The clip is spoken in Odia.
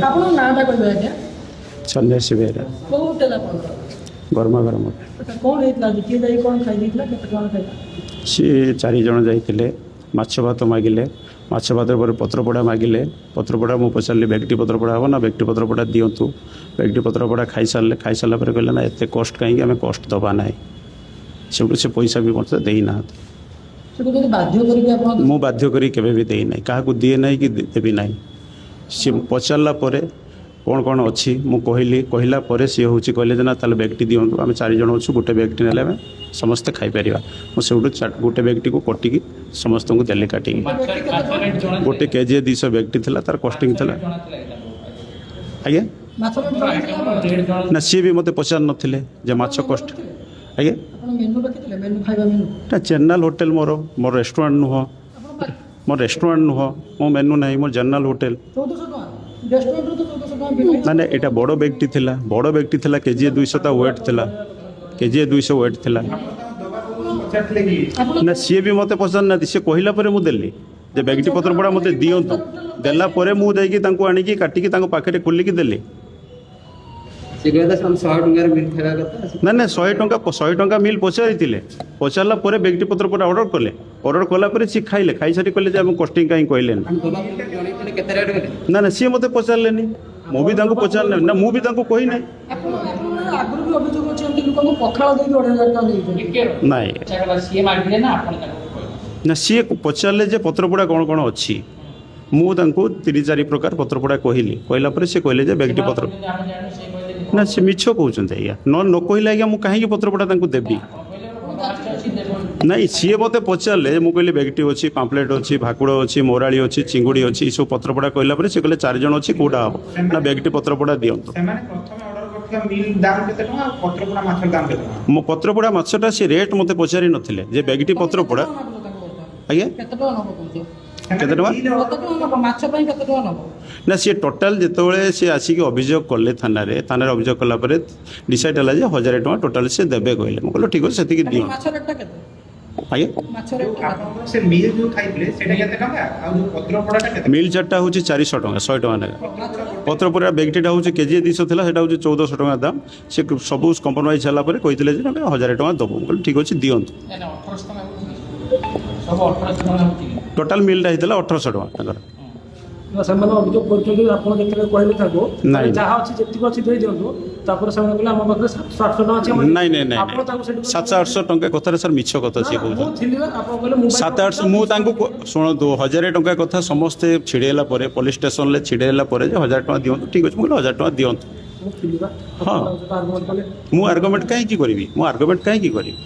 ଆପଣଙ୍କ ନାଁଟା କହିବେ ଆଜ୍ଞା? ସନ୍ନ୍ୟାସୀ ବେହେରା। କୋଉ ହୋଟେଲ ଆପଣଙ୍କର? ଗରମା ଗରମ। ଆଚ୍ଛା, କ'ଣ ହେଇଥିଲା ଆଜି? କିଏ ଯାଇ କ'ଣ ଖାଇ ଦେଇଥିଲା? କେତେ ଟଙ୍କା ଖାଇଲା? ସିଏ 4 ଜଣ ଯାଇଥିଲେ। ମାଛ ଭାତ ମାଗିଲେ। ମାଛ ଭାତ ପରେ ପତ୍ରପୋଡ଼ା ମାଗିଲେ। ପତ୍ରପୋଡ଼ା ମୁଁ ପଚାରିଲି, ବେଗଟି ପତ୍ରପୋଡ଼ା ହେବ ନା? ବେଗଟି ପତ୍ରପୋଡ଼ା ଦିଅନ୍ତୁ। ବେଗଟି ପତ୍ରପୋଡ଼ା ଖାଇସାରିଲେ। ଖାଇସାରିଲା ପରେ କହିଲେ, ନା, ଏତେ କଷ୍ଟ କାହିଁକି? ଆମେ କଷ୍ଟ ଦେବା ନାହିଁ। ସେଠୁ ସେ ପଇସା ବି ମୋତେ ଦେଇନାହାନ୍ତି। ସେ କହୁଛନ୍ତି ବାଧ୍ୟ କରିକି ଆପଣ। ମୁଁ ବାଧ୍ୟ କରି କେବେ ବି ଦେଇନାହିଁ, କାହାକୁ ଦିଏ ନାହିଁ କି ଦେବି ନାହିଁ। ସିଏ ପଚାରିଲା ପରେ କ'ଣ କ'ଣ ଅଛି ମୁଁ କହିଲି। କହିଲା ପରେ ସିଏ ହେଉଛି କହିଲେ ଯେ ନା, ତାହେଲେ ବ୍ୟାଗ୍ଟି ଦିଅନ୍ତୁ, ଆମେ 4 ଜଣ ଅଛୁ, ଗୋଟେ ବ୍ୟାଗ୍ଟି ନେଲେ ଆମେ ସମସ୍ତେ ଖାଇପାରିବା। ମୁଁ ସେଇଠୁ ଗୋଟେ ବ୍ୟାଗ୍ଟିକୁ କଟିକି ସମସ୍ତଙ୍କୁ ଦେଲି କାଟିକି। ଗୋଟେ କେଜି 200 ବ୍ୟାଗ୍ଟି ଥିଲା, ତାର କଷ୍ଟିଂ ଥିଲା ଆଜ୍ଞା। ମାଛ ରେଟ୍ ଜଣାଥିଲା ଆପଣ? ନା, ସିଏ ବି ମୋତେ ପଚାରି ନଥିଲେ ଯେ ମାଛ କଷ୍ଟ ଆଜ୍ଞା। ଆପଣ ମେନୁ ରଖିଥିଲେ? ମେନୁ, ଖାଇବା ମେନୁ? ନା, ଜେନେରାଲ ହୋଟେଲ ମୋର, ମୋର ରେଷ୍ଟୁରାଣ୍ଟ ନୁହଁ। ଆପଣ ମୋ ରେଷ୍ଟୁରାଣ୍ଟ ନୁହଁ, ମୋ ମେନୁ ନାହିଁ, ମୋର ଜେନେରାଲ ହୋଟେଲ। 1400 ଟଙ୍କା, ରେଷ୍ଟୁରାଣ୍ଟରୁ ତ 1400 ଟଙ୍କା ବିଲ୍। ନା ନା, ଏଇଟା ବଡ଼ ବ୍ୟାଗ୍ଟି ଥିଲା, ବଡ଼ ବ୍ୟାଗ୍ଟି ଥିଲା। କେଜିଏ 200 ତା ୱେଟ୍ ଥିଲା, କେଜିଏ 200 ୱେଟ୍ ଥିଲା। ପଚାରିଥିଲେ କି? ଆପଣ ନା, ସିଏ ବି ମୋତେ ପଚାରିନାହାନ୍ତି। ସିଏ କହିଲା ପରେ ମୁଁ ଦେଲି ଯେ ବ୍ୟାଗ୍ଟି ପତ୍ରପୋଡ଼ା ମୋତେ ଦିଅନ୍ତୁ। ଦେଲା ପରେ ମୁଁ ଯାଇକି ତାଙ୍କୁ ଆଣିକି କାଟିକି ତାଙ୍କ ପାଖରେ ଖୋଲିକି ଦେଲି। ସେ କହିଲେ ଆମେ 100 ଟଙ୍କାରେ ମିଲ୍ ଖାଇବା କଥା। ନା ନା, 100 ଟଙ୍କା, 100 ଟଙ୍କା ମିଲ୍ ପଚାରିଥିଲେ। ପଚାରିଲା ପରେ ବ୍ୟାଗ୍ଟି ପତ୍ରପୋଡ଼ା ଅର୍ଡ଼ର କଲେ। ଅର୍ଡ଼ର କଲା ପରେ ସିଏ ଖାଇଲେ। ଖାଇସାରି କହିଲେ ଯେ ଆମେ କଷ୍ଟିଂ କାହିଁ କହିଲେନି? ଆପଣ ଦବା ପୂର୍ବରୁ ଜଣେଇଥିଲେ କେତେ ରେଟ୍ ବୋଲି? ନା ନା, ସିଏ ମୋତେ ପଚାରିଲେନି, ମୁଁ ବି ତାଙ୍କୁ ପଚାରିଲେନି। ନା, ମୁଁ ବି ତାଙ୍କୁ କହିନାହିଁ। ଆପଣ ଆଗରୁ ବି ଅଭିଯୋଗ ଅଛି, ଏମିତି ଲୋକଙ୍କୁ ପଖାଳ ଦେଇକି 2500 ଟଙ୍କା ନେଇଛନ୍ତି। ନାଇଁ। ସିଏ ମାଗିଲେ ନା ଆପଣ ତାଙ୍କୁ କହିଲେ? ନା, ସିଏ ପଚାରିଲେ ଯେ ପତ୍ରପୋଡ଼ା କ'ଣ କ'ଣ ଅଛି। ମୁଁ ତାଙ୍କୁ ତିନି ଚାରି ପ୍ରକାର ପତ୍ରପୋଡ଼ା କହିଲି। କହିଲା ପରେ ସେ କହିଲେ ଯେ ବ୍ୟାଗ୍ଟି ପତ୍ର ଆମେ ଜାଣିନୁ, ସେ କହିଲେ। ନା, ସେ ମିଛ କହୁଛନ୍ତି ଆଜ୍ଞା। ନ କହିଲେ ଆଜ୍ଞା, ମୁଁ କାହିଁକି ପତ୍ରପୋଡ଼ା ତାଙ୍କୁ ଦେବି? ଆପଣ କହିଲେ ଗୋଟେ ଭଲ ମାଛ ଅଛି, ଦେବ। ନାଇଁ, ସିଏ ମୋତେ ପଚାରିଲେ। ମୁଁ କହିଲି ବ୍ୟାଗ୍ଟି ଅଛି, ପାମ୍ପଲେଟ୍ ଅଛି, ଭାକୁଡ଼ ଅଛି, ମୋରାଳି ଅଛି, ଚିଙ୍ଗୁଡ଼ି ଅଛି। ଏସବୁ ପତ୍ରପୋଡ଼ା କହିଲା ପରେ ସେ କହିଲେ, 4 ଜଣ ଅଛି, କେଉଁଟା ହେବ? ନା, ବ୍ୟାଗ୍ଟି ପତ୍ରପୋଡ଼ା ଦିଅନ୍ତୁ। ସେମାନେ ପ୍ରଥମେ ଅର୍ଡର କରିଥିବା ମିଲ୍ ଦାମ କେତେ ଟଙ୍କା ଆଉ ପତ୍ରପୋଡ଼ା ମାଛର ଦାମ କେତେ ଟଙ୍କା? ମୋ ପତ୍ରପୋଡ଼ା ମାଛଟା ସେ ରେଟ୍ ମୋତେ ପଚାରି ନଥିଲେ ଯେ ବ୍ୟାଗ୍ଟି ପତ୍ରପୋଡ଼ା। ଆଜ୍ଞା? କେତେ ଟଙ୍କା ନବ କହୁଛ? କେତେ ଟଙ୍କା? ମିଲ୍ କେତେ ଟଙ୍କା ନବ? ମାଛ ପାଇଁ କେତେ ଟଙ୍କା ନବ? ନା, ସିଏ ଟୋଟାଲ ଯେତେବେଳେ ସିଏ ଆସିକି ଅଭିଯୋଗ କଲେ ଥାନାରେ, ଥାନାରେ ଅଭିଯୋଗ କଲା ପରେ ଡିସାଇଡ୍ ହେଲା ଯେ 1000 ଟଙ୍କା ଟୋଟାଲ ସେ ଦେବେ କହିଲେ। ମୁଁ କହିଲି, ଠିକ୍ ଅଛି, ସେତିକି ଦିଅନ୍ତୁ। ମାଛ ରେଟ୍ଟା କେତେ? ଆଜ୍ଞା? ମାଛ ରେଟ୍? ଆପଣଙ୍କର ସେ ମିଲ୍ ଯୋଉ ଖାଇଥିଲେ ସେଇଟା କେତେ ଟଙ୍କା ଆଉ ଯୋଉ ପତ୍ରପୋଡ଼ାଟା କେତେ? ମିଲ୍ ଚାରିଟା ହେଉଛି 400 ଟଙ୍କା, 100 ଟଙ୍କା ଲେଖା। ପତ୍ରପୋଡ଼ା ବେଗଟିଟା ହେଉଛି କେଜି 200 ଥିଲା, ସେଇଟା ହେଉଛି 1400 ଟଙ୍କା ଦାମ। ସେ ସବୁ କମ୍ପ୍ରମାଇଜ୍ ହେଲା ପରେ କହିଥିଲେ ଯେ ଆମେ 1000 ଟଙ୍କା ଦେବୁ। ମୁଁ କହିଲି, ଠିକ୍ ଅଛି, ଦିଅନ୍ତୁ। ନା ନା, 1800 ଟଙ୍କା ହେଉଛି କି? ସବୁ 1800 ଟଙ୍କା ହେଉଛି କି? ଟୋଟାଲ ମିଲ୍ଟା ହେଇଥିଲା 1800 ଟଙ୍କା ତାଙ୍କର। ନା, ସେମାନେ ଅଭିଯୋଗ କରୁଛନ୍ତି, ଆପଣ ଯେତେବେଳେ କହିଲେ ତାଙ୍କୁ ନାଇଁ। ଯାହା ଅଛି, ଯେତିକି ଅଛି ଦେଇ ଦିଅନ୍ତୁ, ତାପରେ ସେମାନେ କହିଲେ ଆମ ପାଖରେ 700 800 ଟଙ୍କା ଅଛି। ନାଇଁ ନାଇଁ ନାଇଁ ଆପଣ ତାଙ୍କୁ ସେଠି 700 800 ଟଙ୍କା କଥାରେ ସାର୍, ମିଛ କଥା ସିଏ ନା, ମୁଁ କହୁଛନ୍ତି। ଥିଲି ବା, ଆପଣ କହିଲେ ମୋବାଇଲ 7 800 ମୁଁ ତାଙ୍କୁ ଶୁଣନ୍ତୁ, 1000 ଟଙ୍କା କଥା ସମସ୍ତେ ଛିଡ଼େଇଲା ପରେ, ପୋଲିସ ଷ୍ଟେସନରେ ଛିଡ଼େଇଲା ପରେ ଯେ 1000 ଟଙ୍କା ଦିଅନ୍ତୁ, ଠିକ୍ ଅଛି, ମୁଁ କହିଲି 1000 ଟଙ୍କା ଦିଅନ୍ତୁ। ମୁଁ ଥିଲି ବା। ହଁ। ଆପଣ ତାଙ୍କ ସହିତ ଆର୍ଗୁମେଣ୍ଟ କଲେ? ମୁଁ ଆର୍ଗୁମେଣ୍ଟ କାହିଁକି କରିବି? ମୁଁ ଆର୍ଗୁମେଣ୍ଟ କାହିଁକି କରିବି?